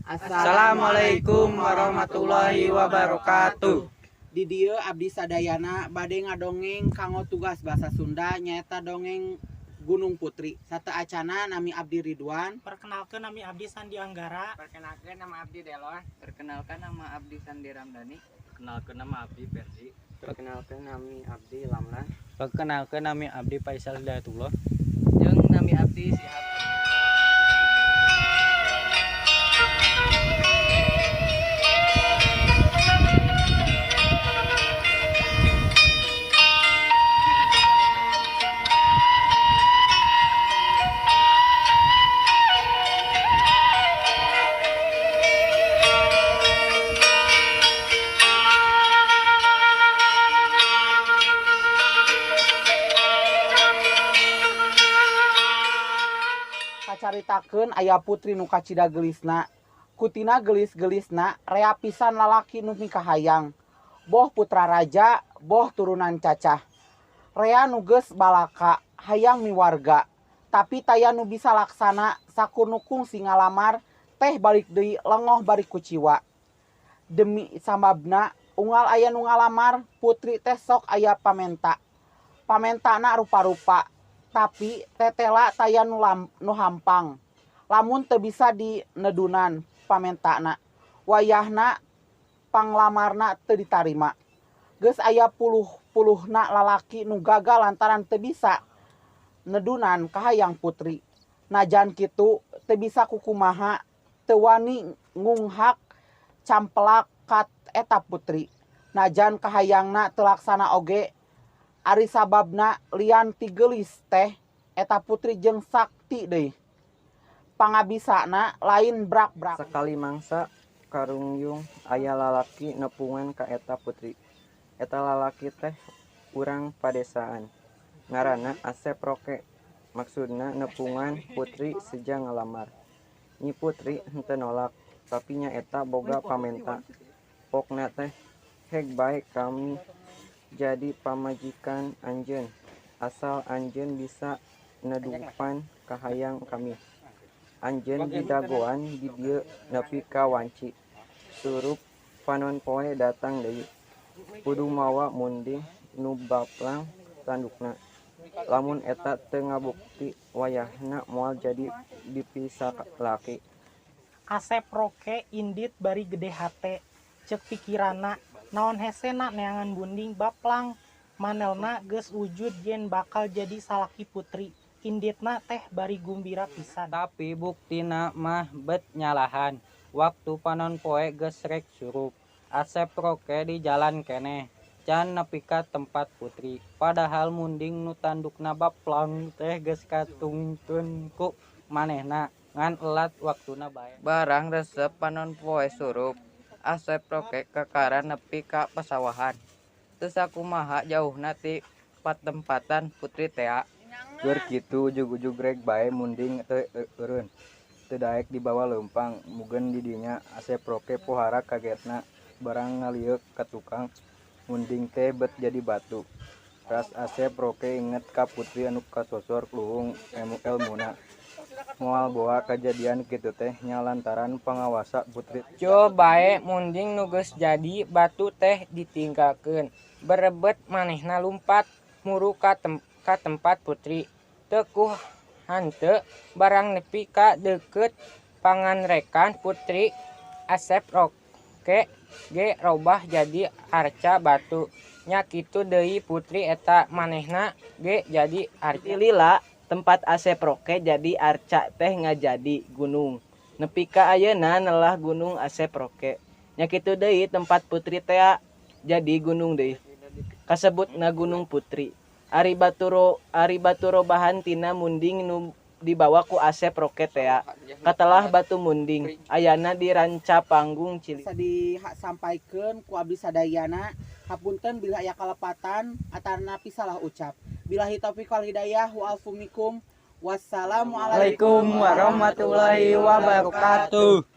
Assalamualaikum warahmatullahi wabarakatuh. Di dieu abdi sadayana bade ngadongeng kanggo tugas bahasa Sunda, nyaeta dongeng Gunung Putri. Sateuacana, nami abdi Ridwan. Perkenalkan, nami abdi Sandi Anggara. Perkenalkan, nama abdi Delon. Perkenalkan, nama abdi Sandi Ramdhani. Perkenalkan, nama abdi Ferdi. Perkenalkan, nami abdi Lamlan. Perkenalkan, nami abdi Faisal Hidayatullah. Jeung nami abdi Sihab. Kacaritakeun aya putri nu kacida geulisna. Kutina geulis-geulisna, rea pisan lalaki nu mikahayang. Boh putra raja, boh turunan cacah. Rea nu geus balaka hayang miwarga. Tapi taya nu bisa laksana. Sakur nu kungsi ngalamar teh balik deui lengoh bari kuciwa. Demi sababna, unggal aya nu ngalamar putri teh sok aya pamenta. Pamentana rupa-rupa, tapi tetela taya nu hampang. Lamun teu bisa dinedunan pamentana, wayahna panglamarna teu ditarima. Geus aya puluh-puluhna lalaki nu gagal lantaran teu bisa nedunan kahayang putri. Najan kitu, teu bisa kukumaha, teu wani ngunghak campelak ka eta putri. Najan kahayangna teu laksana oge, ari sababna lian ti geulis teh eta putri jeung sakti deui. Pangabisana lain brak-brak. Sakali mangsa karungyung, aya lalaki nepungan ka eta putri. Eta lalaki teh urang padesaan. Ngaranna Asep Roke. Maksudna nepungan putri seja ngalamar. Nyi Putri henteu nolak, tapi nyaeta boga pamenta. Pokna teh, "Heg bae kami jadi pamajikan anjeun, asal anjeun bisa nedupan kahayang kami. Anjeun didagoan di dieu nepi ka wanci surup panon poe datang deui. Kudu mawa munding nu baplang tandukna. Lamun eta teu ngabukti, wayahna moal jadi dipisalaki." Asep Roke indit bari gede hate. Cek pikiranna, naon hesena neangan munding baplang, manelna geus wujud yen bakal jadi salaki putri. Inditna teh bari gumbira pisan. Tapi buktina mah bet nyalahan. Waktu panon poe geus rek surup, Asep Roke di jalan keneh. Can nepi ka tempat putri. Padahal munding nu tandukna baplang teh geus katungtun ku manehna, ngan elat waktuna bae. Barang resep panon poe surup, Asep Roke kakara nepi ka pasawahan. Teu sakumaha jauhna ti patempatan putri tea. Keur kitu, ujug-ujug rek bae munding teh eureun. Teu daek dibawa leumpang. Mugeun di dinya Asep Roke pohara kagetna barang ngalieuk ka tukang, munding teh bet jadi batu. Ras Asep Roke inget ka putri anu kasosor luhung elmuna. Moal boa kajadian kitu teh nya lantaran pangawasa putri. Cul bae munding nu geus jadi batu teh ditinggalkeun. Berebet manehna lumpat muru ka tempat putri. Teu ku hanteu, barang nepi ka deukeut panganrekan putri, Asep Roke ge robah jadi arca batu. Nya kitu deui putri eta, manehna ge jadi arca. Ti lila tempat Asep Roke jadi arca teh ngajadi gunung. Nepi ka ayeuna nelah Gunung Asep Roke. Nya kitu deui tempat putri tea jadi gunung deui. Kasebutna Gunung Putri. Ari batu robahan tina munding nu dibawa ku Asep Roke tea. Katelah Batu Munding ayana di Rancapanggung, Cili. Bisa disampaikan ku abdi sadayana. Hapunten bila aya kalepatan atanapi salah ucap. Billahi taufiq wal hidayah wa alfu minkum. Wassalamualaikum warahmatullahi wabarakatuh.